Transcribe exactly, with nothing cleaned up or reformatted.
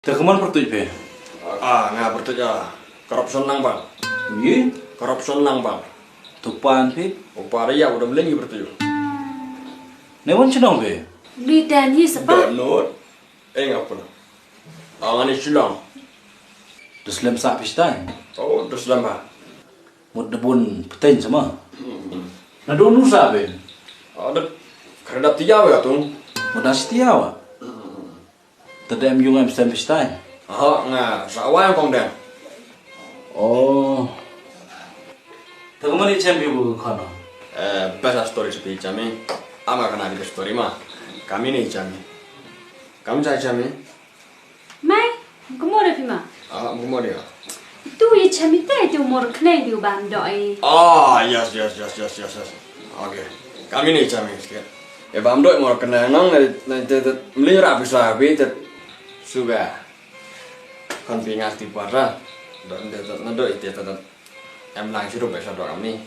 Te kumno pyrtuit phi? Ah, nga pyrtuit ah. Corruption lang bang. Ye? Corruption lang bang. Tu pan phi? Upa da ya udah beli ni pyrtuit. Ne wan chnong phi? Ni dan hi sapa? Don't know. Eh, nga pun. Ah, nga ni Shillong. Duslem sa phi stai? Oh, duslem ba. Mut da bun pteng sama. Na donu sa phi? Ah, da kredap tiga ba tu. Mut da si tiga ba. Te da em yung em sem phi stai? Aha, nga sa wa yang kong dang. Oh. Te kumno i chem phi bu khana? Eh, best story sepi chami. Ama kana di story ma. Kami ni chami. Kam cha chami. Mai, kumno phi ma? Ah, kumno dia? Tu i chami te tu mor khnai di u bam doi. Ah, yes, yes, yes, yes, yes, yes. Okay. Kami ni chami sikit. E bam doi mor khnai nang na na te te mli ra bisa bi te suga. Kon pi ngas ti para. Don te te na doi te te em lang sirup esa doi kami.